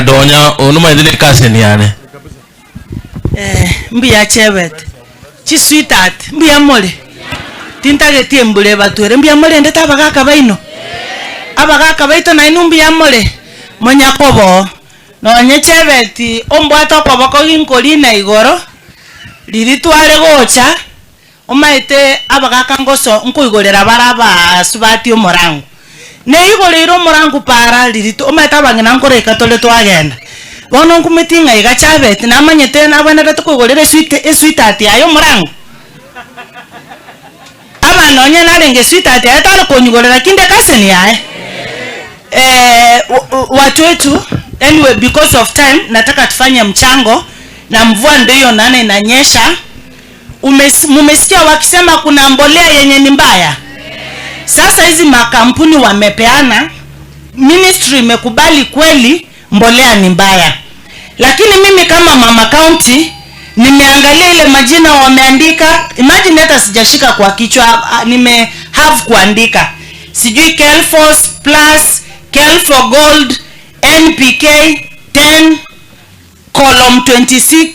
Nyadonya, oyo nomanyete ne cousin yane. Eh, mbuya Chebet, chisweetheart, mbuya more? Tintageti embura ebatwere, mbuya morendete abagaka baino? Abagaka baito nainwe mbuya more? Monyakoba oo, nonye Chebet ombwate okoboko ginkorina igoro, riria tware gocha, Omanyete abagaaka ngoso nkoigorera bare abasubati omorango. Neigoreire omorango para riria omanyete abang'ina nkoraika tore twagenda. Bono nkumeti ng'a iga Chabeti namanyete nabwenerete koigorera esweet esweetheart yaye omorango? Aba nonye narenge esweetheart yaye tare konyigorera kinde cousin yaye. Watu wetu anyway because of time nataka tufanye mchango na mvua ndio hiyo naona inanyesha. Umes, mumesikia wakisema kuna mbolea yenye ni mbaya. Sasa hizi makampuni wamepeana, ministry imekubali kweli mbolea ni mbaya, lakini mimi kama mama county nimeangalia ile majina wameandika, imagine hata sijashika kwa kichwa, nime have kuandika sijui Kelfos plus Kelfo Gold NPK 10 column 26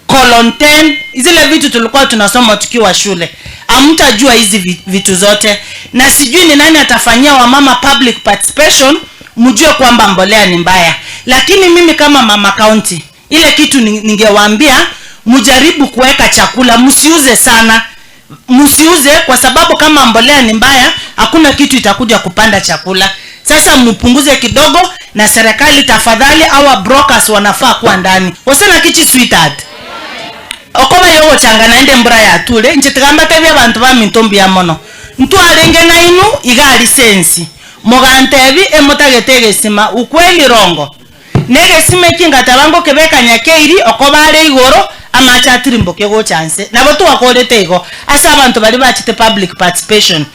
colon 10 zile vitu tulikuwa tunasoma tukiwa shule hamtajua hizi vitu zote na sijui ni nani atafanyia wamama public participation mjue kwamba mbolea ni mbaya lakini mimi kama mama county ile kitu ningewaambia mjaribu kuweka chakula msiuze sana msiuze kwa sababu kama mbolea ni mbaya hakuna kitu itakuja kupanda chakula sasa mpunguze kidogo na serikali tafadhali our brokers wanafaa kuwa ndani osena kichi sweetheart okoba yogochanga naende mbura yature inche tiga mbatebie abanto baminto mbuya mono ntwarenge nainu iga aria sensi mogantebi emotagete egesima ukweli rongo Negesima eki ngateba ngokebeka nyakeiri okoba are igoro, amache atirimboke gocha nse. Nabo twakorete igo ase abanto baria bachete public participation.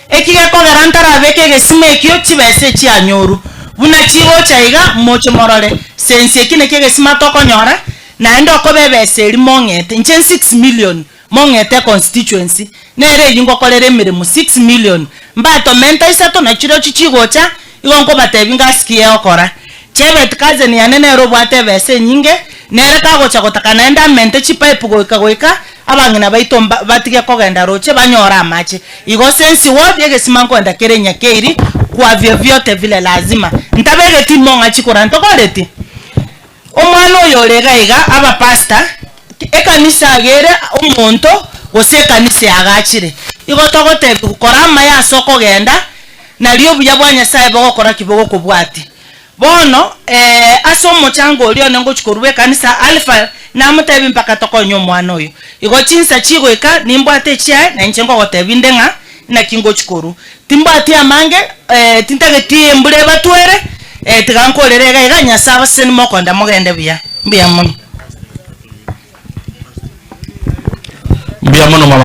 Eki gekogera ntarabeka egesima ekio chibesa echianyoru buna chigocha iga moche morore sensi eki nakio egesima tokonyora naende okoba ebesa eria mong'ete inche 6 million mong'ete econstituency nere eyio ngokorera emeremo 6 million mbatomenta isato nachirochio chigocha Igo nkobatebia ngasikie egokora. Chebet cousin yane nere obwate ebesa enyinge, nere kagocha gotaka naende amente chipipe goika goika abang'ina baito mba batige kogenda roche banyore amache. Igo sensi ward egesima nkoenda kere Nyakeiri kwa vyovyote vile lazima. Ntabegeti mong'a chikura ntokoreti? Omwana oyo ore iga iga aba pastor, ekanisa iga ere omonto gose ekanisa eagachire. Igo togotebiwa kora amaya ase okogenda, nario obuya bwa Nyasaye bogokora ki? Bogokobwatia. Bono ase omochango oria one ngochia korwa ekanisa Alpha namotebia mpaka tokonye omwana oyo. Igo chinsa chigoika nimbwate echiaye na inche ngogotebia inde ng'a naki ngochia korwa. Timbwati amange tintageti embura ebatwere, tiga nkorere iga iga Nyasae abasesenie mokonda mogende buya. Mbuya mono. Mbuya mono mama.